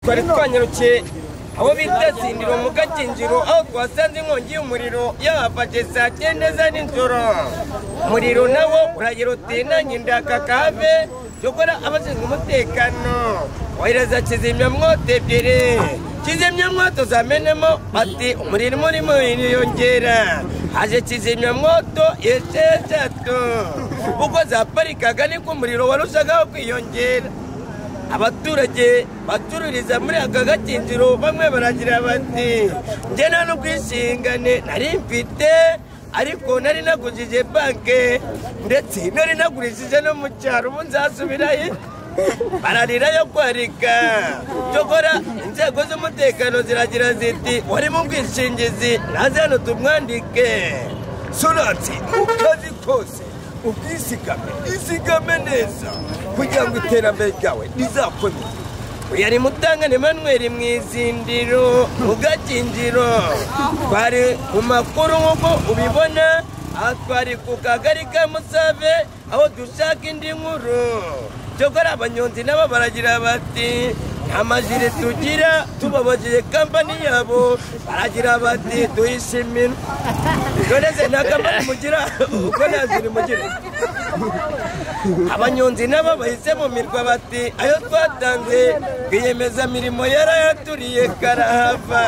Twari twanyarukiye aho bita Zindiro mu Gakinjiro, aho twasanze inkongi y'umuriro yabafashe saa 9 za nijoro. Umuriro nawo uragira uti nanjye ndakakave. Cyokora abashinzwe umutekano wohereza kizimyamwoto ebyiri, kizimyamwoto zamenemo ati umuriro urimo uriyongera. Haje kizimyamwoto 6, uko zaparikaga niko umuriro warushagaho kwiyongera. Abaturage bacururiza muri aka Gakinjiro bamwe baragira bati njye nta n'ubwishingane nari mfite, ariko nari nagujije banke ndetse nari nagurishije no mu cyaro, ubu nzasubirayo. Bararira yo kwarika. Cyokora inzego z'umutekano ziragira ziti wari mu bwishingizi naze hano tumwandike. Solange mu kazi kose ubwisigame izigame neza kugira ngo iterambere ryawe rizakomere. Uyu ari Mutangana Emmanuel mu Izindiro mu Gakinjiro. Twari mu makuru nk'uko ubibona, aha twari ku kagari ka Musave aho dushaka indi nkuru. Cyokora abanyonzi nabo baragira bati nta majire tugira, tubabajije kampani yabo baragira bati duhishimira. None se nta kampani mugira uko nta jire mugira? Abanyonzi nabo bahise mu mirwa bati ayo twatanze rwiyemezamirimo yarayaturiye karahava.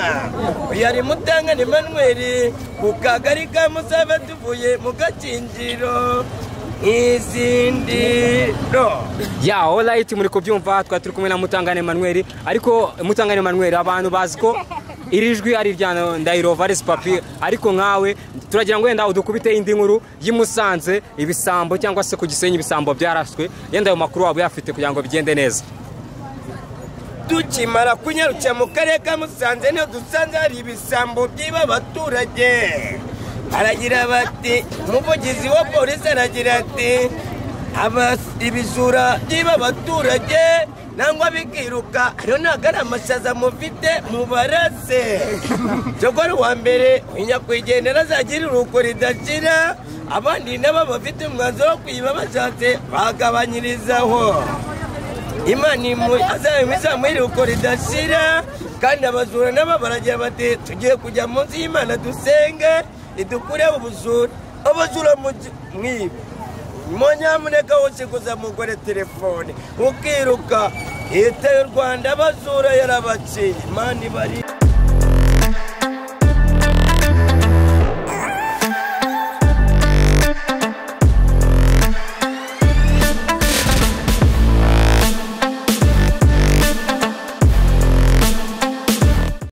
Uyu ari Mutangana Emmanuel ku kagari ka Musave tuvuye mu Gakinjiro Izindiro. Ya alright, muri kubyumva twari turi kumwe na Mutangana Emmanuel. Ariko Mutangana Emmanuel abantu bazi ko iri jwi ari irya Ndahiro Valens Papi, ariko nkawe turagira ngo wenda udukubite indi nkuru y'i Musanze, ibisambo cyangwa se ku Gisenyi ibisambo byaraswe, yenda ayo makuru waba uyafite kugira ngo bigende neza. Tukimara kunyarukira mu karere ka Musanze niho dusanze hari ibisambo byiba abaturage. Aragira bati umuvugizi wa polisi aragira ati ibijura byiba abaturage nangwa bikiruka, rero ntabwo ari amashaza mufite mubarase. Cyokora uwa mbere nyakwigendera azagira iruhuko ridashira, abandi nabo bafite umwanzuro wo kwiba bashatse bagabanyirizaho. Imana izamuha iruhuko ridashira. Kandi abajura nabo baragira bati tugiye kujya munsi y'Imana dusenge idukureho ubujura. Abajura mwiba munyamuneka wose kuza mugore telefone ukiruka. Leta y'u Rwanda abajura yarabaciye. Imana ibari.